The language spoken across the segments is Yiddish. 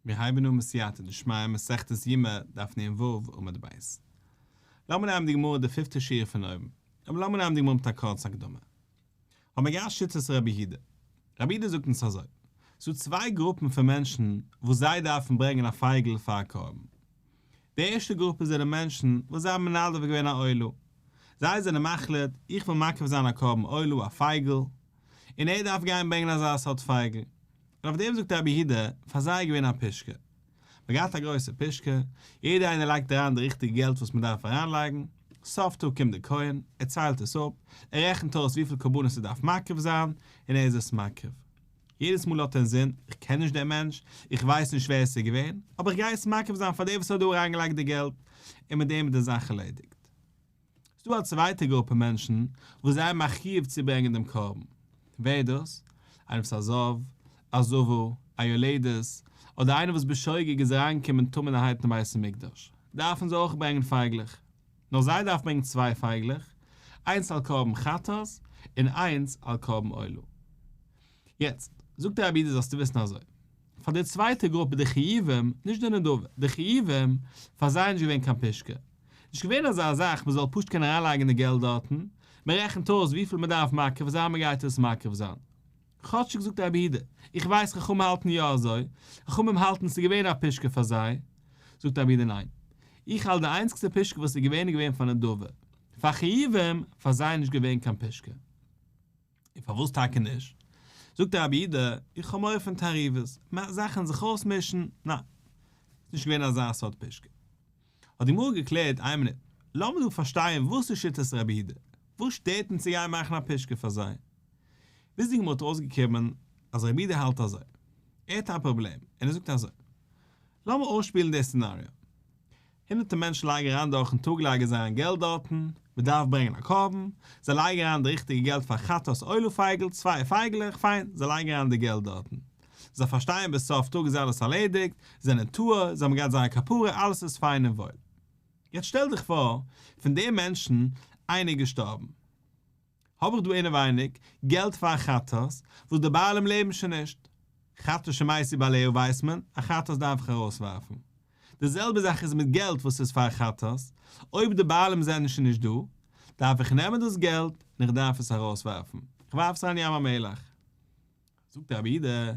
מיר הייבן אן בסייעתא דשמיא מסכת יומא דף נ"ו עמוד ב'. לאמיר נעמען די גמרא די פיפטע שורה פון אויבן. אבער לאמיר נעמען די גמרא מיט א קורצע הקדמה. האבן מיר געהאט שיטת רבי יהודה. רבי יהודה זאגט אונז אזוי. ס'דא צוויי גרופן פון מענטשן וואס זיי דארפן ברענגען א פייגל פאר א קרבן. די ערשטע גרופע זענען מענטשן וואס זיי האבן מנדב געווען א עולה. זיי זענען מחליט, איך וויל מקריב זיין א קרבן עולה, א פייגל. און ער דארף גיין ברענגען אזא סארט פייגל. און אויף דעם זאגט רבי יהודה, פאר זיי איז געווען א פושקע. מען געהאט א גרויסע פושקע, יעדער איינער לייגט אריין די ריכטיגע געלט וואס מען דארף אריינלייגן, סוף טאג קומט דער כהן, ער ציילט עס אפ, ער רעכנט אויס וויפיל קרבנות ער דארף מקריב זיין, און ער איז עס מקריב. יעדעס מאל האט ער אינזין, איך קען נישט דעם מענטש, איך ווייס נישט ווער עס איז געווען, אבער איך גיי עס מקריב זיין פאר דער וואס האט דא אריינגעלייגט די געלט, און מיט דעם איז די זאך ערלעדיגט. ס'דא א צווייטע גרופע מענטשן וואס זיי האבן א חיוב צו ברענגען דעם קרבן. ווער איז דאס? איינער וואס איז א זב, א זבה, א יולדת, אדער איינער וואס בשוגג איז אריינגעקומען טמא'נערהייט אין בית המקדש, דארפן זיי אויך ברענגען פייגלעך. נאר זיי דארפן ברענגען צוויי פייגלעך, איינס על קרבן חטאת און איינס על קרבן עולה. יעצט, זאגט דער רבי יהודה זאלסטו וויסן אזוי, פאר די צווייטע גרופע די חיובים, נישט די נדבה, די חיובים, פאר זיי איז נישט געווען קיין פושקע. נישט געווען אזא זאך מען זאל פשוט קענען אריינלייגן די געלט דארטן, מען רעכנט אויס וויפיל מען דארף מקריב זיין מען גייט עס מקריב זיין. כאטשיג זאגט רבי יהודה, איך ווייס חכמים האלטן יא אזוי, חכמים האלטן ס'איז געווען א פושקע פאר זיי, זאגט רבי יהודה ניין, איך האלט די איינציגסטע פושקע וואס איז געווען איז געווען פאר נדבה, פאר חיובים, פאר זיי איז נישט געווען קיין פושקע. און פארוואס טאקע נישט? זאגט רבי יהודה, איך האב מורא פון תערובות, זאכן זיך אויסמישן, ניין, ס'איז נישט געווען אזא סארט פושקע. האט די גמרא געקלערט, איין מינוט, לאמיר דא פארשטיין וואס איז שיטת רבי יהודה, וואס שטערט אים צו גיין מאכן א פושקע פאר זיי? ביז די גמרא האט אויסגעקומען אז רבי יהודה האלט אזוי, ער האט א פראבלעם, און ער זאגט אזוי, לאמיר אויסשפילן די scenario, הונדערטער מענטשן לייגן אריין דורכן טאג לייגן זיי אריין געלט דארטן, מען דארף ברענגען א קרבן, זיי לייגן אריין די ריכטיגע געלט פאר חטאת עולה פייגל, צוויי פייגלעך, פיין, זיי לייגן אריין די געלט דארטן. זיי פארשטייען ביז סוף טאג איז אלעס ארלעדיגט, זיי זענען טהור, זיי האבן געהאט זייער כפרה, אלעס איז פיין און וואויל. יעצט שטעל דיך פאר, פון די מענטשן, איינער איז געשטארבן. האב איך דא אינעווייניג געלט פאר א חטאת וואס די בעלים לעבן שוין נישט. חטאת שמתו בעליה ווייסט מען, א חטאת דארף איך ארויסווארפן. די זעלבע זאך איז מיט געלט וואס איז פאר א חטאת, אויב די בעלים זענען שוין נישט דא, דארף איך נעמען דאס געלט און איך דארף עס ארויסווארפן. איך ווארף עס אריין אין ים המלח. זאגט רבי יהודה,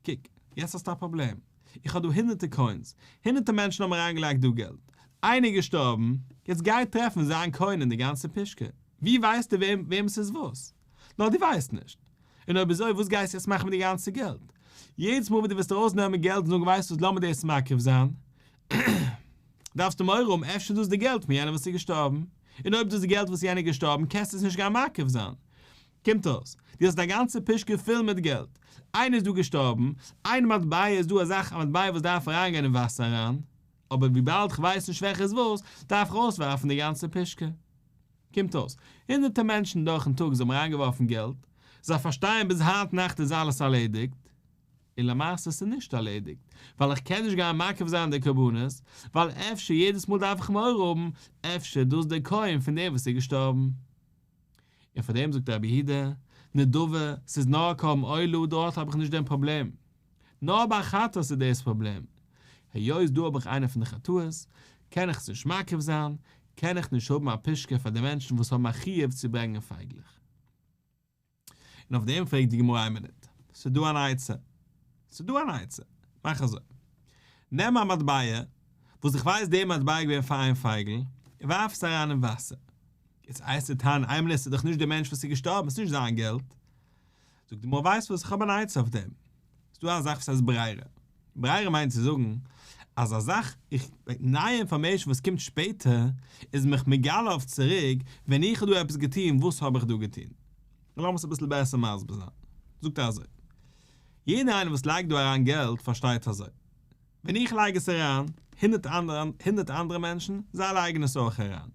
קוק, יעצט האסטו א פראבלעם, איך האב דא הונדערטער coins, הונדערטער מענטשן האבן אריינגעלייגט דא געלט, איינער איז געשטארבן, יעצט גיי טרעפן זיין coin אין די גאנצע פושקע, ווי ווייסטו וועם וועם ס'איז וואס? נאר דו ווייסט נישט. און אויב אזוי וואס גייסטו יעצט מאכן מיט די גאנצע געלט? יעדעס מאל וואס דו וועסט ארויסנעמען געלט און זאגן ווייסט וואס לאמיר דאס מקריב זיין, דארפסטו מורא האבן אפשר איז דאס די געלט פון יענעם וואס איז געשטארבן, און אויב דאס איז די געלט וואס יענער איז געשטארבן קענסטו עס נישט גיין מקריב זיין, קומט אויס, דו האסט א גאנצע פושקע פול מיט געלט, איינער איז דא געשטארבן, איין מטבע איז דא א זאך א מטבע וואס דארף אריינגיין אין וואסער אריין, אבער וויבאלד כ'ווייס נישט וועלכע איז וואס, דארף איך אויסווארפן די גאנצע פושקע. קומט אויס, הונדערטער מענטשן דורכן טאג זיי האבן אריינגעווארפן געלט, זיי פארשטייען ביז היינט נאכט איז אלעס ארלעדיגט, און למעשה ס'איז נישט ארלעדיגט, ווייל איך קען נישט גיין מקריב זיין די קרבנות, ווייל אפשר יעדעס מאל דארף איך מורא האבן, אפשר איז דאס דער coin פון דעם וואס איז געשטארבן. און פאר דעם זאגט רבי יהודה, נדבה, ס'איז נאר א קרבן עולה, דארט האב איך נישט דעם פראבלעם. נאר ביי חטאת איז דאס פראבלעם. היות דא האב איך איינע פון די חטאות, קען איך עס נישט מקריב זיין, קען איך נישט האבן א פושקע פאר די מענטשן וואס האבן א חיוב צו ברענגען פייגלעך. און אויף דעם פרעגט די גמרא איין מינוט, ס'איז דא אן עצה, ס'איז דא אן עצה, מאך אזוי, נעם א מטבע, וואס איך ווייס די מטבע איז געווען פאר איין פייגל, און ווארף עס אריין אין וואסער. יעצט וועסטו טענה'ן איין מינוט ס'איז דאך נישט דער מענטש וואס איז געשטארבן, ס'איז נישט זיין געלט. זאגט די גמרא ווייסט וואס, איך האב אן עצה אויף דעם. ס'איז דא א זאך וואס הייסט ברירה. ברירה מיינט צו זאגן אז א זאך, איך, נייע information וואס קומט שפעטער, איז מיך מגלה אויף צוריק, ווען איך האב דא עפעס געטון, וואס האב איך דא געטון? לאמיר עס אביסל בעסער מסביר זיין. זאגט ער אזוי, יעדער איינער וואס לייגט דא אריין געלט פארשטייט אזוי, ווען איך לייג עס אריין, הונדערט אנדערע הונדערט אנדערע מענטשן, זיי לייגן עס אויך אריין.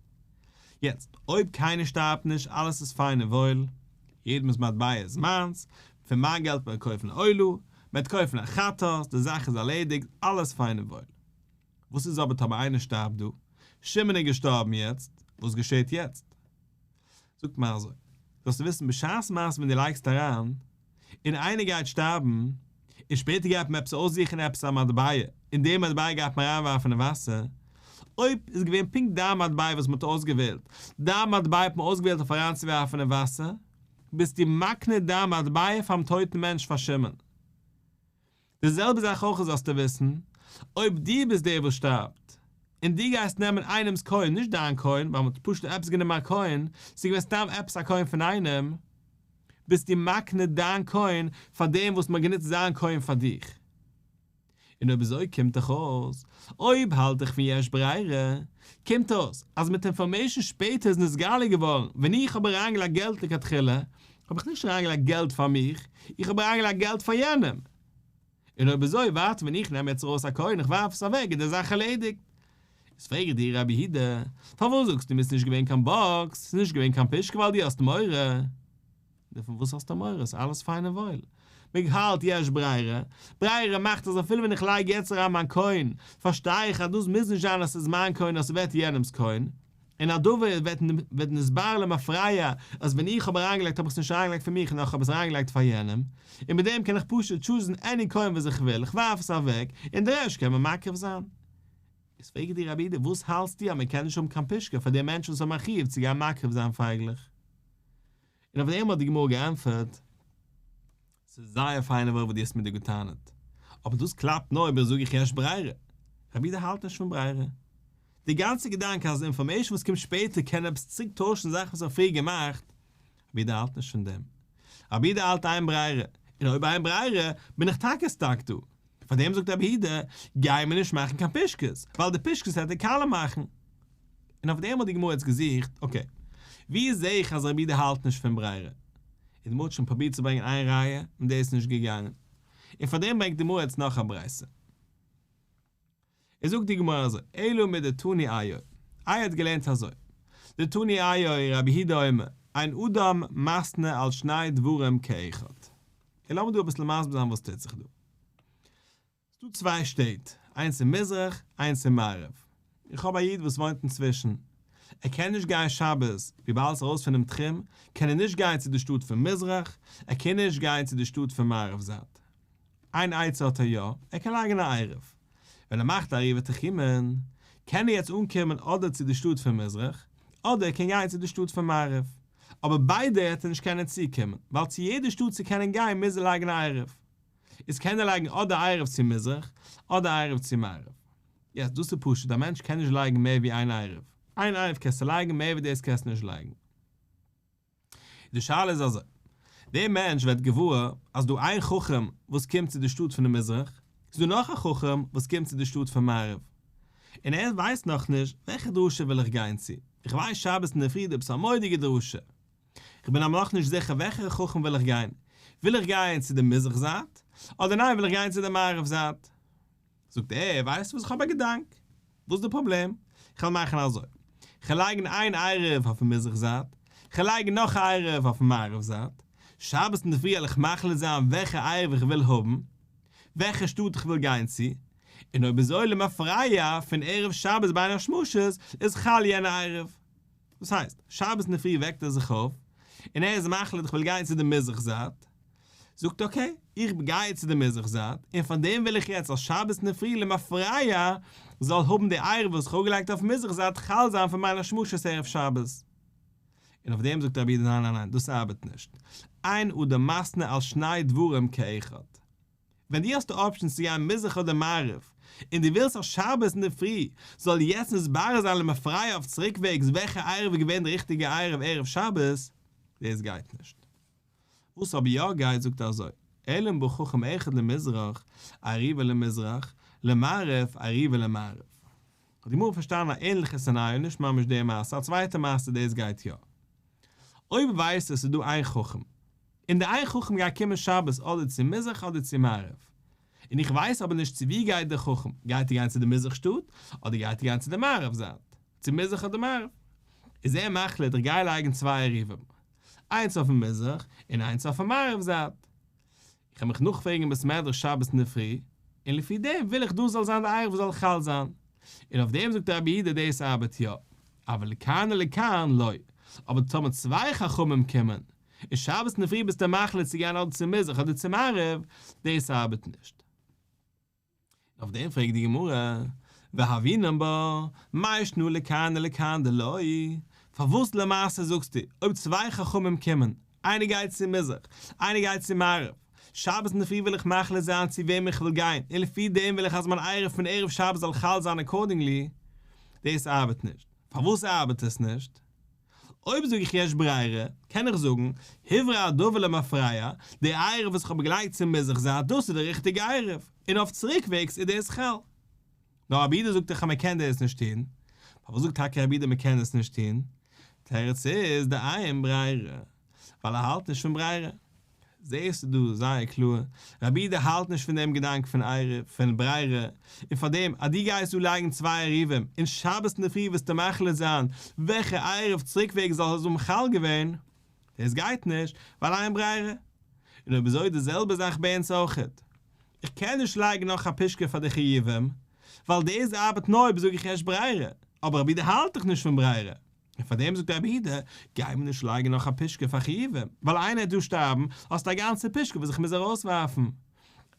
יעצט, אויב קיינער שטארבט נישט, אלעס איז פיין און וואויל, יעדעמ'ס מטבע איז מיינס, פון מיין געלט וועט מען קויפן א עולה, מען וועט קויפן א חטאת, די זאך איז ארלעדיגט, אלעס פיין און וואויל. וואס איז אבער טאמער איינער שטארבט דא? שמעון איז געשטארבן יעצט, וואס געשעט יעצט? זאגט מען אזוי, זאלסטו וויסן בשעת מעשה ווען דו לייגסט אריין, און איינער גייט שטארבן, און שפעטער גייט מען עפעס אויסזוכן עפעס א מטבע, און די מטבע גייט מען אריינווארפן אין וואסער, אויב איז געווען פונקט די מטבע וואס מען האט אויסגעוועלט, די מטבע האט מען אויסגעוועלט אויף אריינצואווארפן אין וואסער, ביסטו מקנה די מטבע פאר'ן טויטן מענטש פאר שמעון. די זעלבע זאך אויך זאלסטו וויסן, אויב דו ביסט דער וואס שטארבט, און דו גייסט נעמען איינעמ'ס coin, נישט דיין coin, ווייל מ'האט פשוט עפעס גענומען א coin, ס'איז געווען סתם עפעס א coin פון איינעם, ביסטו מקנה דיין coin פאר דעם וואס מ'האט גענוצט זיין coin פאר דיך. און אויב אזוי קומט דאך אויס, אויב האלט איך פון יש ברירה, קומט אויס אז מיט information שפעטער איז נתגלה געווארן ווען איך האב אריינגעלייגט געלט לכתחילה, האב איך נישט אריינגעלייגט געלט פאר מיך, איך האב אריינגעלייגט געלט פאר יענעם. און אויב אזוי ווארט ווען איך נעם יעצט ארויס א coin איך ווארף עס אוועק איז די זאך ערלעדיגט. איז פרעג איך דיר רבי יהודה, פארוואס זאגסטו מיר ס'איז נישט געווען קיין box, ס'איז נישט געווען קיין פושקע ווייל דו האסט מורא? נו פון וואס האסטו מורא? ס'איז אלעס פיין און וואויל. מען האלט יש ברירה, ברירה מאכט אז אפילו ווען איך לייג יעצט אריין מיין coin, פארשטיי איך אז דאס מוז נישט זיין אז ס'איז מיין coin נאר ס'ווערט יענעמ'ס coin, און א דבר ווערט נתברר למפרע אז ווען איך האב אריינגעלייגט האב איך עס נישט אריינגעלייגט פאר מיך נאר איך האב עס אריינגעלייגט פאר יענעם, און מיט דעם קען איך פשוט choose ן any coin וואס איך וויל, איך ווארף עס אוועק, און די רעשט קען מען מקריב זיין. איז פרעג איך דיר רבי איד, וואס האלטסטו אז מען קען נישט האבן קיין פושקע פאר די מענטשן וואס האבן א חיוב צו גיין מקריב זיין פייגלעך? און אויף דעם האט די גמרא געענטפערט, ס'איז זייער פיינע ווארט וואס דו האסט מיר דא געטענה'ט, אבער דאס קלאפט נאר אויב איך זאג איך יש ברירה. רבי יהודה האלט נישט פון ברירה. די גאנצע געדאנק אז information וואס קומט שפעטער קען עפעס צוריק טוישן זאכן וואס איך האב פריער געמאכט, רבי יהודה האלט נישט פון דעם. רבי יהודה האלט אין ברירה, און אויב אין ברירה, בין איך טאקע stuck דא. פאר דעם זאגט רבי יהודה, גיי מיר נישט מאכן קיין פושקעס, ווייל די פושקעס וועט ער קאלע מאכן. און אויף דעם האט די גמרא יעצט געזוכט, okay, ווי זעה איך אז רבי יהודה האלט נישט פון ברירה? און די גמרא האט שוין פרובירט צו ברענגען איין ראיה, און דאס איז נישט געגאנגען. און פאר דעם ברענגט די גמרא יעצט נאך א ברייתא. איז זאגט די גמרא אזוי, אלא מדתני איו, איו האט געלערנט אזוי, דתני איו רבי יהודה אומר, אין אדם מתנה על שני דברים כאחד. און לאמיר דא אביסל מסביר זיין וואס טוט זיך דא. ס'דא צוויי שטעט, איינס אין מזרח, איינס אין מערב. איך האב א איד וואס וואוינט אינצווישן. ער קען נישט גיין שבת, וויבאלד ס'איז ארויס פונעם תחום, קען ער נישט גיין צו די שטאט פון מזרח, ער קען נישט גיין צו די שטאט פון מערב זייט. איין עצה האט ער יא, ער קען לייגן א עירוב. ווען ער מאכט א עירובי תחומין, קען ער יעצט אנקומען אדער צו די שטאט פון מזרח, אדער ער קען גיין צו די שטאט פון מערב. אבער ביידע וועט ער נישט קענען צוקומען, ווייל צו יעדע שטאט צו קענען גיין מוז ער לייגן א עירוב. איז קען ער לייגן אדער עירוב צו מזרח, אדער עירוב צו מערב. יעצט דאס איז פשוט, א מענטש קען נישט לייגן מער ווי איין עירוב. איין עירוב קענסטו לייגן, מער ווי דאס קענסטו נישט לייגן. די שאלה איז אזוי, דער מענטש ווערט געוואר אז דא איין חכם וואס קומט צו די שטאט פון די מזרח, איז דא נאך א חכם וואס קומט צו די שטאט פון מערב, און ער ווייסט נאכנישט וועלכע דרשה וויל איך גיין צו, איך ווייס שבת אינדערפרי דא עפעס א מורא'דיגע דרשה, איך בין אבער נאכנישט זיכער וועלכע חכם וויל איך גיין, וויל איך גיין צו די מזרח זייט, אדער ניין וויל איך גיין צו די מערב זייט. זאגט ער, ווייסט וואס, איך האב א געדאנק. וואס איז די פראבלעם? איך וועל מאכן אזוי, איך וועל לייגן איין עירוב אויפן מזרח זייט, איך וועל לייגן נאך א עירוב אויפן מערב זייט, שבת אינדערפרי וועל איך מחליט זיין וועלכע עירוב איך וויל האבן, וועלכע שטאט איך וויל גיין צו, און אויב איז עולה מפרע פון ערב שבת בין השמשות איז חל יענע עירוב. דאס הייסט, שבת אינדערפרי וועקט ער זיך אויף, און ער איז מחליט איך וויל גיין צו די מזרח זייט, זאגט okay, איך גיי צו די מזרח זייט, און פאר דעם וויל איך יעצט אז שבת אינדערפרי למפרע זאל האבן די עירוב וואס איך האב געלייגט אויף מזרח זייט חל זיין פון בין השמשות ערב שבת. און אויף דעם זאגט רבי יהודה ניין ניין ניין דאס ארבעט נישט, אין אדם מתנה על שני דברים כאחד. ווען דו האסט די options צו גיין מזרח אדער מערב, און דו ווילסט אז שבת אינדערפרי זאל יעצט נתברר זיין למפרע אויף צוריקוועגס וועלכע עירוב איז געווען די ריכטיגע עירוב ערב שבת, דאס גייט נישט. וואס אבער יא גייט זאגט ער אזוי, אלא אם בא חכם אחד למזרח, עירובו למזרח, למערב, עירובו למערב. האט די גמרא פארשטאנען א ענליכע scenario, נישט ממש די מעשה, א צווייטע מעשה דאס גייט יא. אויב ווייסט ער ס'איז דא איין חכם, און די איין חכם גייט קומען שבת אדער צו מזרח אדער צו מערב, און איך ווייס אבער נישט צו ווי גייט דער חכם, גייט ער גיין צו די מזרח שטאט, אדער גייט ער גיין צו די מערב זייט, צו מזרח אדער מערב. איז ער מחליט איך גיי לייגן צוויי עירובים, איינס אויפן מזרח און איינס אויפן מערב זייט. איך וועל מיך נאכפרעגן אין בית מדרש שבת אינדערפרי, און לפי דעם וויל איך דאס זאל זיין די עירוב וואס זאל חל זיין. און אויף דעם זאגט רבי יהודה דאס ארבעט יא, אבל לכאן ולכאן לא. אבער טאמער צוויי חכמים קומען, און שבת אינדערפרי ביסטו מחליט צו גיין אדער צו מזרח אדער צו מערב, דאס ארבעט נישט. אויף דעם פרעגט די גמרא, והוינן בה, מאי שנא לכאן ולכאן דלא, פארוואס למעשה זאגסטו, אויב צוויי חכמים קומען, איינער גייט צו מזרח, איינער גייט צו מערב, שבת אינדערפרי וויל איך מחליט זיין צו וועם איך וויל גיין, און לפי דעם וויל איך אז מיין עירוב פון ערב שבת זאל חל זיין accordingly, דאס ארבעט נישט. פארוואס ארבעט עס נישט? אויב זאג איך יש ברירה, קען איך זאגן, הוברר הדבר למפרע, די עירוב וואס איך האב געלייגט צו מזרח זייט דאס איז די ריכטיגע עירוב, און אויף צוריקוועגס איז דאס חל. נאר רבי יהודה זאגט דאך אז מען קען דאס נישט טון. פארוואס זאגט טאקע רבי יהודה מען קען עס נישט טון? תירוץ איז דאין ברירה, ווייל ער האלט נישט פון ברירה. זעהסטו דא זייער קלאר, רבי יהודה האלט נישט פון דעם געדאנק פון עירוב, פון ברירה, און פאר דעם אז דו גייסט דא לייגן צוויי עירובים, און שבת אינדערפרי וועסטו מחליט זיין וועלכע עירוב צוריקוועגס זאל האבן חל געווען, דאס גייט נישט, ווייל אין ברירה. און אויב אזוי די זעלבע זאך ביי אונז אויכעט. איך קען נישט לייגן נאך א פושקע פאר די חיובים, ווייל דאס ארבעט נאר אויב זאג איך יש ברירה, אבער רבי יהודה האלט דאך נישט פון ברירה. און פאר דעם זאגט רבי יהודה, גיי מיר נישט לייגן נאך א פושקע פאר חיובים, ווייל איינער וועט דא שטארבן, האסטו א גאנצע פושקע וואס איך מוז ארויסווארפן.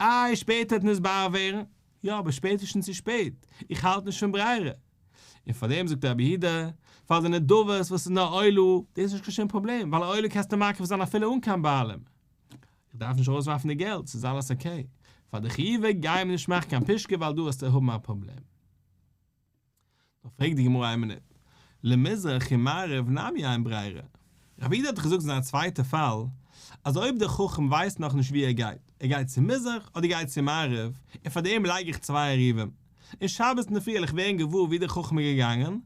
איי, שפעטער וועט נתברר ווערן? יא, אבער שפעטער איז שוין צו שפעט, איך האלט נישט פון ברירה. און פאר דעם זאגט רבי יהודה, פאר די נדבות וואס איז נאר עולה, דאס איז נישט קיין שום פראבלעם, ווייל א עולה קענסטו מקריב זיין אפילו אן קיין בעלים. איך דארף נישט ארויסווארפן די געלט, ס'איז אלעס okay. פאר די חיובי גיי מיר נישט מאכן קיין פושקע ווייל דא וועסטו האבן א פראבלעם. נאר פרעגט די גמרא איין מינוט, למזרח ומערב נמי אין ברירה? רבי יהודה האט דאך געזאגט אין זיין צווייטע פאל, אז אויב דער חכם ווייסט נאכנישט וואו ער גייט, ער גייט צו מזרח אדער גייט צו מערב, און פאר דעם לייג איך צוויי עירובים, און שבת אינדערפרי וועל איך ווערן געוואר וואו דער חכם איז געגאנגען,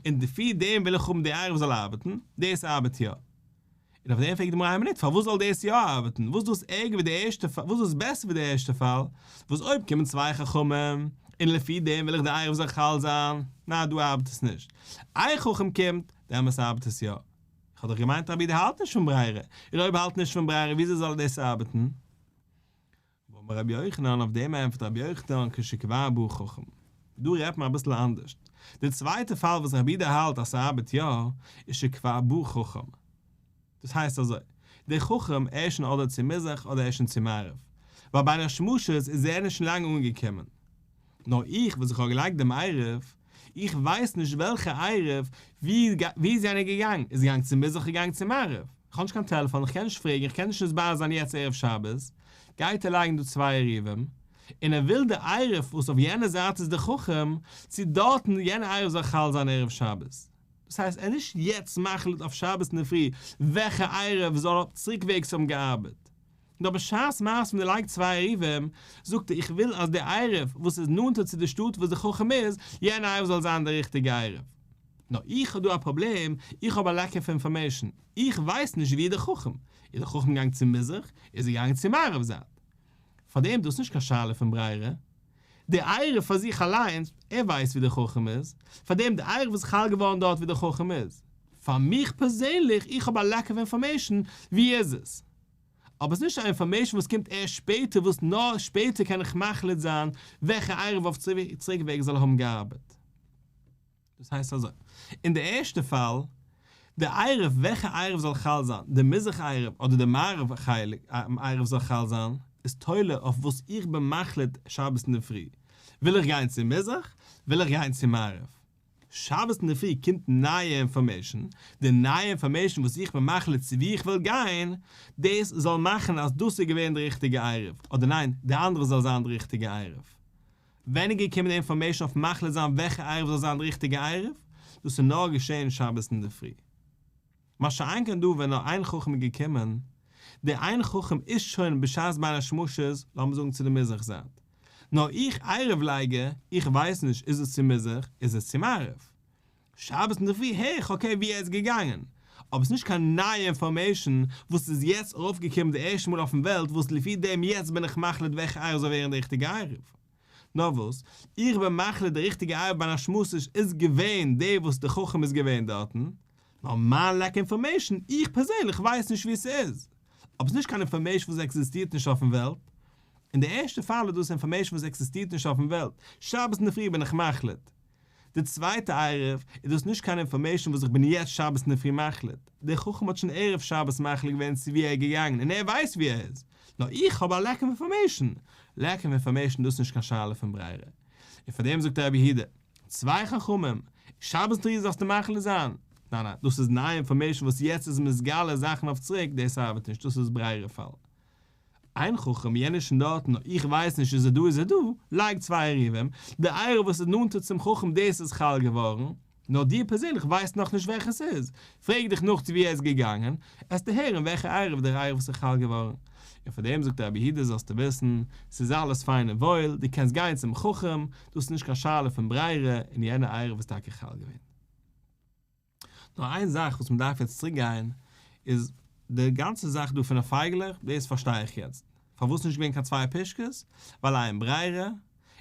און לפי דעם וויל איך האבן די עירוב זאל ארבעטן, דאס ארבעט יא. און אויף דעם פרעגט די גמרא איין מינוט, פארוואס זאל דאס יא ארבעטן? וואס איז דאס ערגער ווי די ערשטע פאל? וואס איז דאס בעסער ווי די ערשטע פאל? וואס אויב קומען צוויי חכמים, און לפי דעם וויל איך די עירוב זאל חל זיין, ניין דא ארבעט עס נישט. איין חכם קומט, דעמאלס ארבעט עס יא. איך האב דאך געמיינט רבי יהודה האלט נישט פון ברירה, און אויב האלט נישט פון ברירה וויאזוי זאל דאס ארבעטן? ואמר רבי יוחנן, אויף דעם ענטפערט רבי יוחנן כשכבר בא חכם. דא רעדט מען אביסל אנדערשט. די צווייטע פאל וואס רבי יהודה האלט אז ס'ארבעט יא, איז שכבר בא חכם. דאס הייסט אזוי, דער חכם ער איז שוין אדער צו מזרח אדער ער איז שוין צו מערב. ווייל בין השמשות איז ער נישט לאנג אנגעקומען. נאר איך וואס איך האב געלייגט דעם עירוב, איך ווייס נישט וועלכע עירוב, ווי איז יענער געגאנגען, איז געגאנגען צו מזרח געגאנגען צו מערב, איך האב נישט קיין טעלעפאן, איך קען נישט פרעגן, איך קען נישט נתברר זיין יעצט ערב שבת, גייט ער לייגן דא צוויי עירובים, און ער וויל די עירוב וואס אויף יענע זייט איז די חכם, צו דארטן יענע עירוב זאל חל זיין ערב שבת. דאס הייסט ער איז נישט יעצט מחליט אויף שבת אינדערפרי וועלכע עירוב זאל אויף צוריקוועגס האבן געארבעט. נאר בשעת מעשה ווען ער לייגט צוויי עירובים, זאגט ער איך וויל אז די עירוב וואס איז נאנטער צו די שטאט וואס די חכם איז, יענע עירוב זאל זיין די ריכטיגע עירוב. נאר איך האב דא א פראבלעם, איך האב א lack of information, איך ווייס נישט ווי איז די חכם, איז די חכם געגאנגען צו מזרח, איז ער געגאנגען צו מערב זייט. פארדעם דאס איז נישט קיין שאלה פון ברירה. די עירוב פאר זיך אליינס, ער ווייסט ווי די חכם איז, פארדעם די עירוב איז חל געווארן דארט ווי די חכם איז. פאר מיך פערזענליך, איך האב א lack of information, ווי איז עס? אבער עס איז נישט א information וואס קומט ערשט שפעטער וואס נאר שפעטער קען איך מחליט זיין וועלכע עירוב אויף צוריקוועג זאל האבן געארבעט. דאס הייסט אזוי, אין די ערשטע פאל, די עירוב וועלכע עירוב זאל חל זיין, די מזרח עירוב אדער די מערב חלק עירוב זאל חל זיין, איז תולה אויף וואס איך בין מחליט שבת אינדערפרי, וויל איך גיין צו מזרח, וויל איך גיין צו מערב. שבת אינדערפרי קומט נייע information, די נייע information וואס איך בין מחליט צו וואו איך וויל גיין, דאס זאל מאכן אז דאס איז געווען די ריכטיגע עירוב, אדער ניין, די אנדערע זאל זיין די ריכטיגע עירוב. ווען איז געקומען די information אויף מחליט זיין וועלכע עירוב זאל זיין די ריכטיגע עירוב? דאס איז נאר געשען שבת אינדערפרי. מה שאין כן דא ווען נאר איין חכם איז געקומען, דער איין חכם איז שוין בשעת בין השמשות, לאמיר זאגן צו די מזרח זייט, נאר איך עירוב לייגער, איך ווייס נישט איז עס צו מזרח, איז עס צו מערב. שבת אינדערפרי הער איך okay ווי ער איז געגאנגען, אבער עס איז נישט קיין נייע information וואס איז יעצט ארויפגעקומען די ערשטע מאל אויפן וועלט וואס לפי דעם יעצט בין איך מחליט וועלכע עירוב זאל ווערן די ריכטיגע עירוב. נאר וואס, איך בין מחליט די ריכטיגע עירוב בין השמשות איז געווען די וואס די חכם איז געווען דארטן, נאר מיין lack information, איך פערזענליך ווייס נישט ווי ס'איז. אבער ס'נישט קיין information וואס עקזיסטירט נישט אויפן וועלט. אין די ערשטע פאל איז דאס information וואס עקזיסטירט נישט אויפן וועלט, שבת אינדערפרי בין איך מחליט. די צווייטע עירוב איז דאס נישט קיין אינפארמעישן וואס איך בין יעצט שבת אינדערפרי מחליט, דער חכם האט שוין ערב שבת מחליט געווען צו וואו ער איז געגאנגען און ער ווייסט וואו ער איז, נאר איך האב א lack of information, lack of information דאס איז נישט קיין שאלה פון ברירה. און פאר דעם זאגט רבי יהודה, צוויי חכמים, שבת אינדערפרי זאלסטו מחליט זיין, ניין ניין, דאס איז נייע information וואס יעצט איז מתגלה זאכן אויף צוריק, דאס ארבעט נישט, דאס איז ברירה פאל. איין חכם, יענער איז שוין דארטן, נאר איך ווייס נישט איז ער דא איז ער דא, לייג צוויי עירובים, די עירוב וואס איז נאנטער צום חכם דאס איז חל געווארן, נאר דו פערזענליך ווייסט נאכנישט וועלכע ס'איז, פרעג דיך נאך צו וואו ער איז געגאנגען, עסטו הערן וועלכע עירוב דער עירוב וואס איז חל געווארן. און פאר דעם זאגט רבי יהודה זאלסטו וויסן, ס'איז אלעס פיין און וואויל, דו קענסט גיין צום חכם, דאס איז נישט קיין שאלה פון ברירה, און יענער עירוב איז טאקע חל געווען. נאר איין זאך וואס מען דארף יעצט צוריק גיין איז די גאנצע זאך דא פון די פייגלעך דאס פארשטיי איך יעצט פארוואס נישט געווען קיין צוויי פושקעס ווייל אין ברירה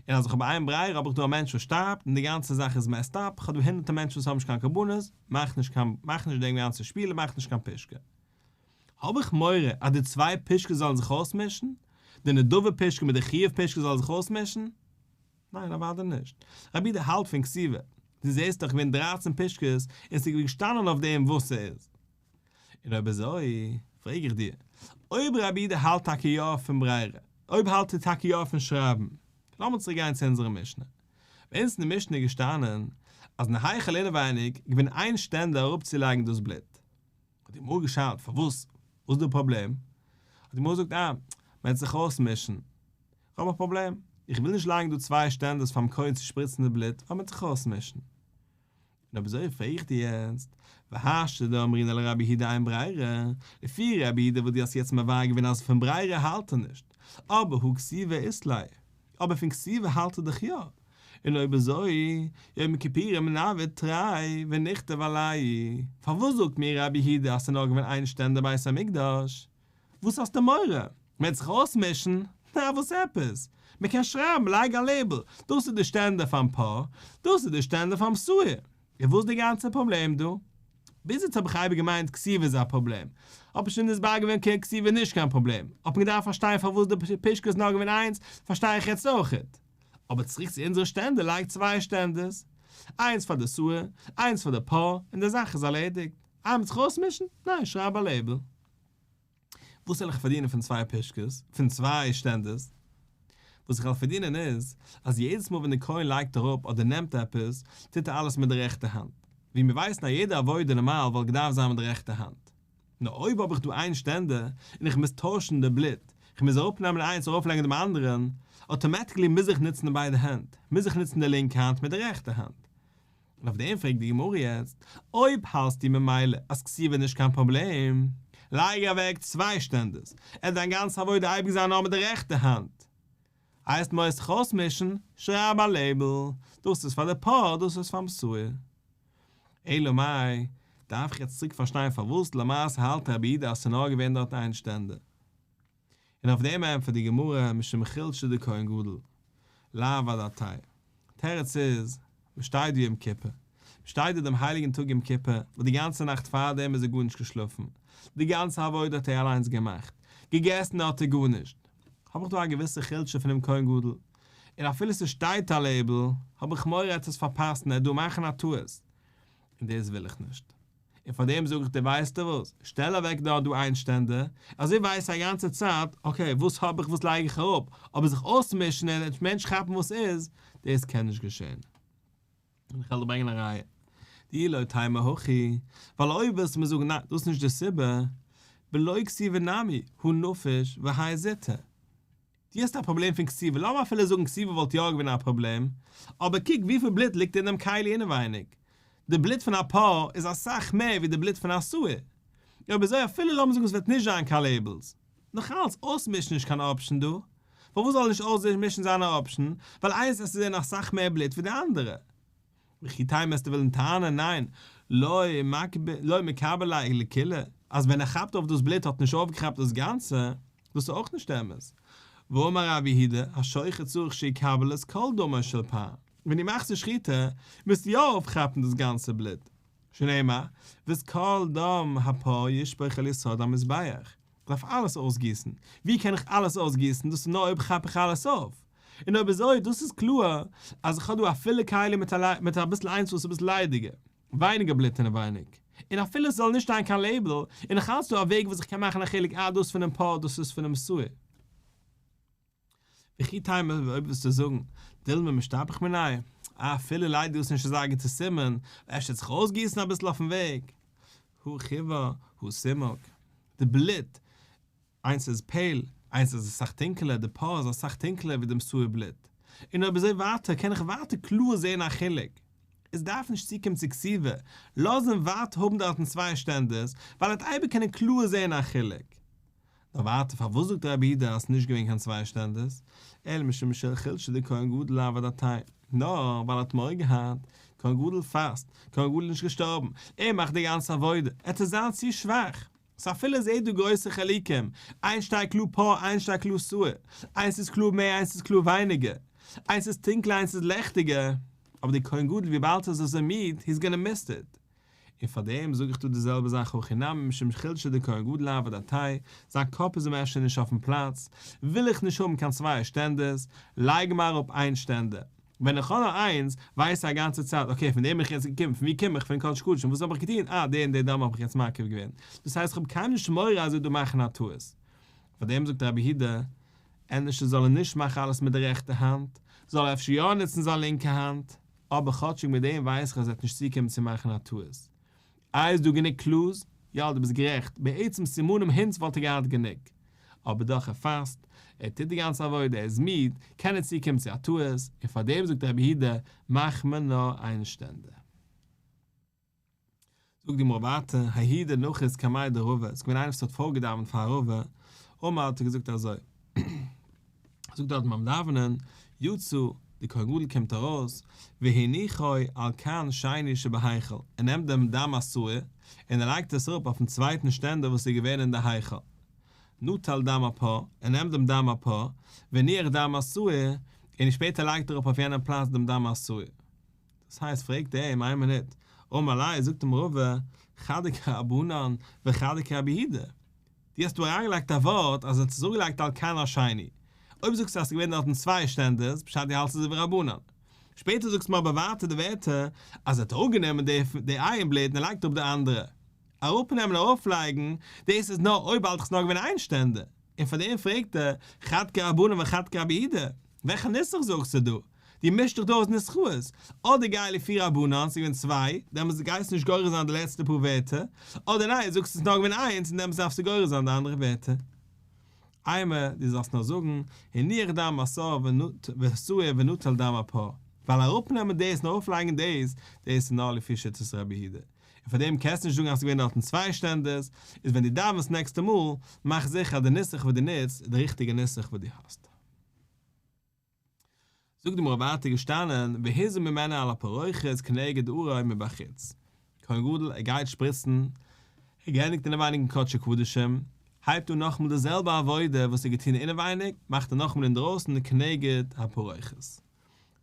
און אז איך האב איין ברירה האב איך דא א מענטש וואס שטארבט און די גאנצע זאך איז messed up איך האב דא הונדערטער מענטשן וואס האבן נישט קיין קרבנות מאך נישט קיין מאך נישט דעם גאנצע שפיל און מאך נישט קיין פושקע האב איך מורא אז די צוויי פושקעס זאלן זיך אויסמישן די נדבה פושקע מיט די חיוב פושקע זאל זיך אויסמישן ניין אוודאי נישט. רבי יהודה האלט פון כתיבה. דו זעסט דאך געווען דרייצן פושקעס און ס'איז געשטאנען אויף דעם וואס ס'איז. און אויב אזוי פרעג איך דיר, אויב רבי יהודה האלט טאקע יא פון ברירה, אויב האלט ער טאקע יא פון שרייבן, לאמיר צוריק גיין צו אונזערע משנה. ביי אונז אין די משנה איז געשטאנען אז אין היכל אינעווייניג געווען איין שטענדער אראפצולייגן דאס בלוט. האט די גמרא געשאלט פארוואס? וואס איז די פראבלעם? האט די גמרא געזאגט אה, מען וועט זיך אויסמישן. איך האב א פראבלעם, איך וויל נישט לייגן דא צוויי שטענדערס פאר'ן כהן צו שפריצן די בלוט, ווייל מען וועט זיך אויסמישן. און אויב אזוי פרעג איך דיר יעצט, והשתא דאמרינן לרבי יהודה אין ברירה, לפי רבי יהודה וואס דו האסט יעצט מבאר געווען אז פון ברירה האלט ער נישט, אבער הא כתיבה אית ליה, אבער פון כתיבה האלט ער דאך יא, און אויב אזוי, יום כיפורים נעביד תרי ונכתוב עלייהו, פארוואס זאגט מיר רבי יהודה אז ס'איז נאר געווען איין שטענדער בית המקדש? וואס האסטו מורא? מ'וועט זיך אויסמישן? נא וואס עפעס? מ'קען שרייבן לייג א label, דאס איז די שטענדער פארן פר, דאס איז די שטענדער פארן שעיר. און וואס איז די גאנצע פראבלעם דא? ביז יעצט האב איך אייביג געמיינט כתיבה איז א פראבלעם, האט מען שוין מסביר געווען כאילו כתיבה איז נישט קיין פראבלעם, האט מען געדארפט פארשטיין פארוואס די פושקע איז נאר געווען איינס, פארשטיי איך יעצט אויכעט. אבער צוריק צו אונזערע שטענדער לייג צוויי שטענדערס, איינס פאר די שעיר, איינס פאר די פר, און די זאך איז ארלעדיגט. איי מ'וועט זיך אויסמישן? ניין, שרייב א label. וואס וועל איך פארדינען פון צוויי פושקעס, פון צוויי שטענדערס? וואס איך וועל פארדינען איז, אז יעדעס מאל ווען דער כהן לייגט אראפ אדער נעמט עפעס, טוט ער אלעס מיט די רעכטע האנט. ווי מיר ווייסן אז יעדע עבודה נארמאל וואלט געדארפט זיין מיט די רעכטע האנט. נאר אויב האב איך דא איין שטענדער, און איך מוז טוישן די בלוט, איך מוז אראפנעמען איינס און ארויפלייגן דעם אנדערן, automatically מוז איך נוצן ביידע הענט, מוז איך נוצן די לינקע האנט מיט די רעכטע האנט. און אויף דעם פרעגט די גמרא יעצט, אויב האלסטו ממילא אז כתיבה איז נישט קיין פראבלעם, לייג אוועק צוויי שטענדערס, עט דיין גאנצע עבודה אייביג זיין נאר מיט די רעכטע האנט. הייסט מוזט זיך אויסמישן, שרייב א label, דאס איז פאר די פר, דאס איז פאר'ן שעיר. אלא מאי, דארף איך יעצט צוריק פארשטיין פארוואס למעשה האלט רבי יהודה אז ס'איז נאר געווען דארט איין שטענדער. און אויף דעם ענטפערט די גמרא משום חולשא דכהן גדול, לאו אדעתיה. תירוץ איז, מען שטייט דא יום כיפור, מען שטייט דא דעם הייליגן טאג יום כיפור, וואס די גאנצע נאכט פאר דעם איז ער גארנישט געשלאפן, די גאנצע עבודה האט ער אליינס געמאכט, געגעסן האט ער גארנישט, האב איך דא א געוויסע חולשה פונעם כהן גדול, און אפילו ס'שטייט א label, האב איך מורא ער וועט עס פארפאסן, ער וועט דא מאכן א טעות, און דאס וויל איך נישט. און פאר דעם זאג איך דיר ווייסטו וואס, שטעל אוועק דארט דא איין שטענדער, אזוי ווייס איך א גאנצע צייט, okay וואס האב איך וואס לייג איך אראפ, אבער זיך אויסמישן און נישט מענטש כאפן וואס איז, דאס קען נישט געשען. און איך וועל דיר ברענגען א ראיה. דאי לא תימא הכי, ווייל אויב ווילסטו מיר זאגן ניין דאס איז נישט די סיבה, בלא כתיבה נמי, הא נפיש והאי זוטא. דו האסט א פראבלעם פון כתיבה, לאמיר אפילו זאגן כתיבה וואלט יא געווען א פראבלעם, אבער קוק וויפיל בלוט ליגט אין דעם כלי אינעווייניג, די בלוט פון א פר איז אסאך מער ווי די בלוט פון א שעיר, אויב אזוי אפילו לאמיר זאגן עס וועט נישט זיין קיין labels, נאכאלץ אויסמישן נישט קיין option דא, פארוואס זאל נישט אויסמישן זיין א option, ווייל איינס עס איז אין אסאך מער בלוט ווי די אנדערע. וכי תימא וועסטו וועלן טענה'ן ניין, לא מקבל ליה לכוליה, אז ווען ער כאפט אויף דאס בלוט האט ער נישט אויפגעכאפט דאס גאנצע, דאס איז אויך נישט אמת. והאמר רב יהודה, השוחט צריך שיקבל את כל דמו של פר, ווען דו מאכסט די שחיטה, מוזטו יא אויפכאפן דאס גאנצע בלוט, שנאמר, ואת כל דם הפר ישפוך אל יסוד המזבח, כ'דארף אלעס אויסגיסן, ווי קען איך אלעס אויסגיסן, דאס איז נאר אויב כאפ איך אלעס אויף. און אויב אזוי, דאס איז קלאר אז איך האב דא א פולע כלי מיט א מיט אביסל איינס וואס איז אביסל ליידיגער, ווייניגער בלוט אינעווייניג. און אפילו עס זאל נישט זיין קיין label, איז נאך אלץ דא א וועג וואס איך קען מאכן א חילוק אה דאס פונעם פר דאס איז פונעם שעיר. וכי תימא אויב ווילסטו זאגן, דילמא משתפך מיניה, אה אפילו ליידיג דאס איז נישט אזא גוטע סימן, אפשר האט זיך אויסגעגיסן אביסל אויפן וועג. הא חיור הא סומק. די בלוט, איינס איז pale, איינס איז אסאך טונקעלער, די פר איז אסאך טונקעלער ווי דעם שעיר בלוט. און אויב אזוי ווייטער קען איך ווייטער קלאר זען א חילוק. עס דארף נישט צוקומען צו כתיבה, לאז אים ווייטער האבן דארטן צוויי שטענדערס, ווייל ער וועט אייביג קענען קלאר זען א חילוק. נאר ווייטער פארוואס זאגט רבי יהודה אז ס'נישט געווען קיין צוויי שטענדערס, אלא משום חולשא דכהן גדול לאו אדעתיה, נאר ווייל ער האט מורא געהאט, כהן גדול פאסט, כהן גדול איז נישט געשטארבן, ער מאכט די גאנצע עבודה, ער וועט זיין צו שוואך, סא אפילו ער זעהט דא גרויסע חילוקים, איינס שטייט קלאר פר איינס שטייט קלאר שעיר, איינס איז קלאר מער איינס איז קלאר ווייניגער, איינס איז טונקלער איינס איז לעכטיגער, אבער די כהן גדול וויבאלד ער איז אזוי מיד, he's gonna miss it. און פאר דעם זאג איך דא די זעלבע זאך הכא נמי משום חולשא דכהן גדול לאו אדעתיה, זיין קאפ איז אים אפשר נישט אויפן פלאץ, וויל איך נישט האבן קיין צוויי שטענדערס, לייג מיר אראפ איין שטענדער. ווען איך האב נאר איינס, ווייס איך א גאנצע צייט, okay פון דעם בין איך יעצט געקומען, פון ווי קום איך, פון קודש קדשים, וואס האב איך געטון, אה די און די דם האב איך יעצט מקריב געווען. דאס הייסט איך האב קיינמאל נישט מורא אז ער וועט דא מאכן א טעות. פאר דעם זאגט רבי יהודה, ענדערש זאל ער נישט מאכן אלעס מיט די רעכטע האנט, זאל ער אפשר יא נוצן זיין לינקע האנט, אבער כאטשיג מיט דעם ווייס איך אז ער וועט נישט צוקומען צו מאכן א טעות. איי איז דא גענוג clues? יא דו ביסט גערעכט, בעצם סימנים hints וואלט ער געהאט גענוג. אבער דאך ער פאסט, ער טוט די גאנצע עבודה, ער איז מיד, קען ער צוקומען צו א טעות, און פארדעם זאגט רבי יהודה, מאך מיר נאר איין שטענדער. זאגט די גמרא ווייטער, ההוא דנחית קמיה דרבא, עס איז געווען איינער וואס האט פארגעדאווענט פאר רבא, אמר האט ער געזאגט אזוי, זאגט דארט ביים דאווענען, יצא, די כהן גדול קומט ארויס, והניחו על כן שני שבהיכל, ער נעמט דעם דם השעיר, און ער לייגט עס אראפ אויפן צווייטן שטענדער וואס איז געווען אין די היכל. נטל דם הפר, ער נעמט דעם דם הפר, והניח דם השעיר, און שפעטער לייגט ער אראפ אויף יענעם פלאץ דעם דם השעיר. דאס הייסט פרעגט ער אים איין מינוט, אמר ליה, זאגט אים רבא, חדא כרבנן וחדא כרבי יהודה, דו האסט דא אריינגעלייגט א ווארט אז ער האט עס אראפגעלייגט על כן השני, אויב זאגסטו אז עס איז געווען דארטן צוויי שטענדערס, פשט דו האלטסט אזוי ווי רבנן. שפעטער זאגסטו מיר אבער ווייטער די ווערטער אז ער האט אראפגענומען די איין בלוט און ער לייגט אראפ די אנדערע. אראפנעמען און ארויפלייגן, דאס איז נאר אויב האלט איך ס'איז נאר געווען איין שטענדער. און פאר דעם פרעגט ער, חד כרבנן וחד כרבי יהודה, וועלכע נוסח זאגסטו דא? דו מישט דאך דא אויס נוסחאות. אדער גיי לפי רבנן, ס'איז געווען צוויי, דעמאלטס גייסטו נישט גורס זיין די לעצטע פאר ווערטער, אדער ניין, זאגסט ס'איז נאר געווען איינס און דעמאלטס דארפסטו גורס זיין די אנדערע ווערטער. אימא, דו זאלסט נאר זאגן, הניח דם השעיר ונטל דם הפר, ווייל אראפנעמען דאס און ארויפלייגן דאס, דאס איז נאר לפי שיטת רבי יהודה. און פאר דעם קענסטו נישט זאגן אז ס'איז געווען דארטן צוויי שטענדערס, איז ווען דו דאווענסט נעקסטע מאל, מאך זיכער אז די נוסח וואס דו נוצט איז די ריכטיגע נוסח וואס דו האסט. זאגט די גמרא ווייטער געשטאנען והזה ממנה על הפרוכת כנגד הארון מבחוץ, כהן גדול ער גייט שפריצן, ער געענדיגט אינעווייניג אין קדשי קדשים, הייבט אן נאכאמאל די זעלבע עבודה וואס ער געטון אינעווייניג, מאכט ער נאכאמאל אינדרויסן כנגד הפרוכת.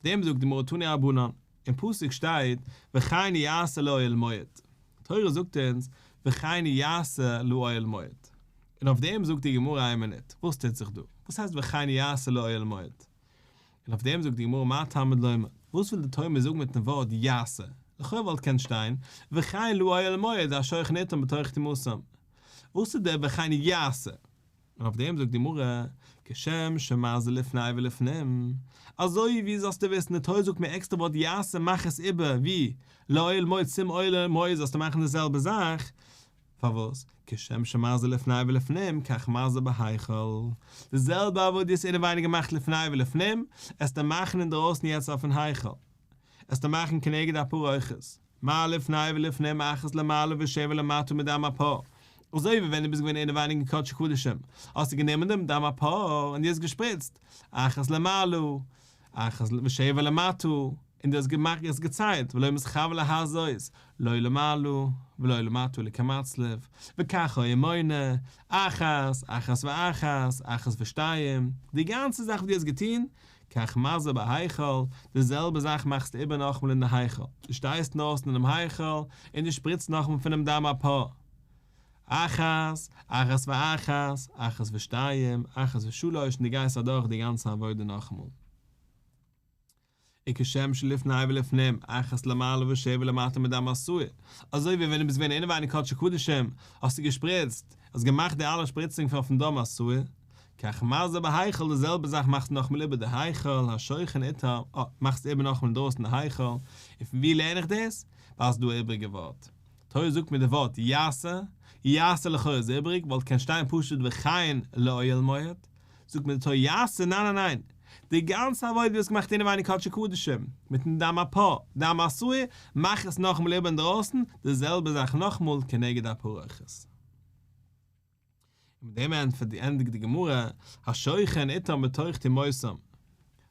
דעם זאגט די גמרא תנו רבנן, אין פסוק שטייט וכן יעשה לאוהל מועד, תורה זאגט אונז וכן יעשה לאוהל מועד, און אויף דעם זאגט די גמרא איין מינוט, וואס טוט זיך דא? וואס הייסט וכן יעשה לאוהל מועד? און אויף דעם זאגט די גמרא מה תלמוד לומר, וואס וויל די תורה מיר זאגן מיטן ווארט יעשה? לכאו' וואלט קענט שטיין וכן לאוהל מועד השוכן אתם בתוך טומאתם, וואס איז דער וכן יעשה? און אויף דעם זאגט די גמרא, כשם שמזה לפני ולפנים, אזוי ווי זאלסטו וויסן די תורה זאגט מיר עקסטער ווארט יעשה מאך עס איבער ווי לאוהל מועד צום אוהל מועד זאלסטו מאכן די זעלבע זאך, פארוואס? כשם שמזה לפני ולפנים כך מזה בהיכל, די זעלבע עבודה דו האסט אינעווייניג געמאכט לפני ולפנים, עסטו מאכן אינדרויסן יעצט אויפן היכל, עסטו מאכן כנגד הפרוכת. מה לפני ולפנים אחת למעלה ושבע למטה מדם הפר, אזוי ווי ווען דו ביסט געווען אינעווייניג אין קדשי קדשים, האסטו גענומען דעם דם הפר און דו האסט געשפריצט, אחת למעלה, אחת ושבע למטה, און דו האסט געמאכט, דו האסט געציילט, ולא מתכוין להזות, לא למעלה ולא למטה אלא כמצלף, וכך היה מונה, אחת, אחת ואחת, אחת ושתיים, די גאנצע זאך וואס דו האסט געטון, כך מזה בהיכל, די זעלבע זאך מאכסטו איבער נאכאמאל אין די היכל, דו שטייסט אינדרויסן אינעם היכל און דו שפריצט נאכאמאל פונעם דם הפר. אחת, אחת ואחת, אחת ושתיים, אחת ושלוש און דו גייסט אדורך די גאנצע עבודה נאכאמאל. וכשם שלפני ולפנים, אחת למעלה ושבע למטה מדם השעיר, אזוי ווי ווען דו ביסט געווען אינעווייניג קדשי קדשים, האסטו געשפריצט, האסט געמאכט די אלע שפריצונג פון אויפן דם השעיר, כך מזה בהיכל, די זעלבע זאך מאכסטו נאכאמאל איבער די היכל, השוכן איתם, אה, מאכסטו איבער נאכאמאל אינדרויסן די היכל, און פון ווי לערן איך דאס? ווייל ס'איז דא א איבריגע ווארט. תורה זאגט מיר די ווארט יעשה, יעשה לכאורה איז איבריג, וואלט קען שטיין פשוט וכן לאוהל מועד. זאגט מיר די תורה יעשה, ניין ניין ניין, די גאנצע עבודה ווי האסט געמאכט אינעווייניג קדשי קדשים, מיטן דם הפר, דם השעיר, מאך עס נאכאמאל איבער אינדרויסן, די זעלבע זאך נאכאמאל כנגד הפרוכת. און מיט דעם ענטפערט די ענדיגט די גמרא, השוכן איתם בתוך טומאותם,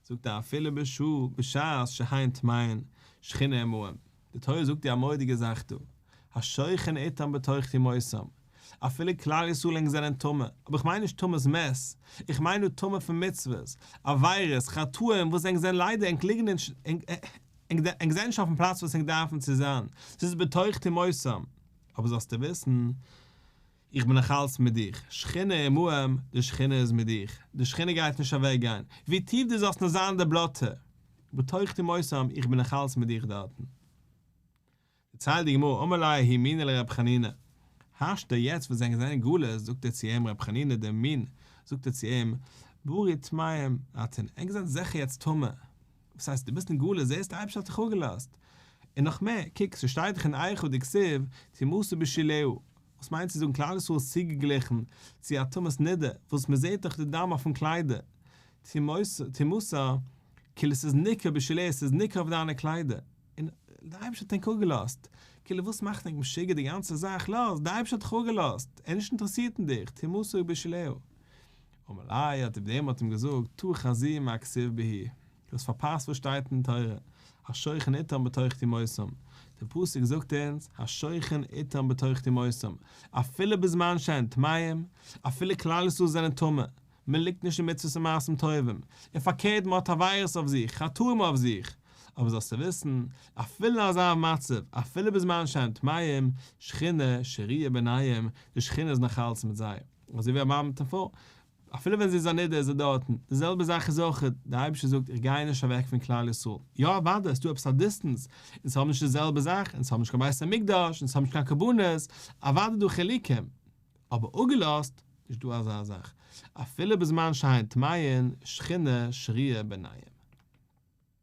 זאגט ער אפילו בשעה בשעת שהן טמאין שכינה עמהם, די תורה זאגט דיר א מורא'דיגע זאך דא, השוכן איתם בתוך טומאותם, אפילו כלל ישראל ענק זענען טמא, אבער איך מיין נישט טומאת מת, איך מיין דא טומאה פון מצוות, עבירות, חטאים וואס ענק זענען ליידער ענק ליגן נישט, ענק זענען נישט אויפן פלאץ וואס ענק דארפן צו זיין, ס'איז בתוך טומאותם, אבער זאלסטו וויסן, איך בין נאכאלץ מיט דיך, שכינה עמהם, די שכינה איז מיט דיך, די שכינה גייט נישט אוועק גיין, ווי טיף דו זאלסט נאר זיין אין די בלאטע, בתוך טומאותם, איך בין נאכאלץ מיט דיך דארטן. דערציילט די גמרא, אמר ליה ההוא מינא לרב חנינא, השתא יעצט וואס זענען אין גלות, זאגט ער צו אים רב חנינא דער מין, זאגט ער צו אים, ברי טמאים אתון, ענק זענען זיכער יעצט טמא, וואס הייסט דו ביסט אין גלות זעסט די אייבערשטער האט דיך אפגעלאזט, און נאך מער, קוק ס'שטייט דאך אין איכה דכתיב טומאתה בשוליה, וואס מיינט צו זאגן כלל ישראל איז צוגעגליכן צו א טומאת נידה וואס מען זעט דאך די דם אויפן קליידער, טומאתה, כאילו ס'איז ניכר בשוליה ס'איז ניכר אויף דיינע קליידער, און די אייבערשטער האט ענק אפגעלאזט, כאילו וואס מאכט ענק משוגע די גאנצע זאך, לאז, די אייבערשטער האט דיך אפגעלאזט, ער איז נישט אינטערעסירט אין דיך, טומאתה בשוליה. אמר ליה האט דער האט אים געזאגט, תא חזי מה כתיב בהו, דו האסט פארפאסט וואס שטייט אין תורה, השוכן איתם בתוך טומאותם, דער פסוק זאגט אונז, השוכן איתם בתוך טומאותם, אפילו בזמן שהן טמאים, אפילו כלל ישראל זענען טמא, מען ליגט נישט אין מצוות און מעשים טובים, און פארקערט מען האט עבירות אויף זיך, חטאים אויף זיך, אבער זאלסטו וויסן, אפילו אין אזא מצב, אפילו בזמן שהן טמאים, שכינה שרויה ביניהם, די שכינה איז נאכאלץ מיט זיי. אזוי ווי א מאמע מיט א פרוי, אפילו ווען זי איז א נידה איז זי דארטן, די זעלבע זאך איז אויך, דער אייבערשטער זאגט איך גיי נישט אוועק פון כלל ישראל, יא אוודאי עס איז דא עפעס א דיסטענס, אונז האבן נישט די זעלבע זאך, אונז האבן נישט קיין בית המקדש, אונז האבן נישט קיין קרבנות, אוודאי איז דא חילוקים, אבער אפגעלאזט, נישט דא אזא זאך, אפילו בזמן שהן טמאין, שכינה שרויה ביניהם.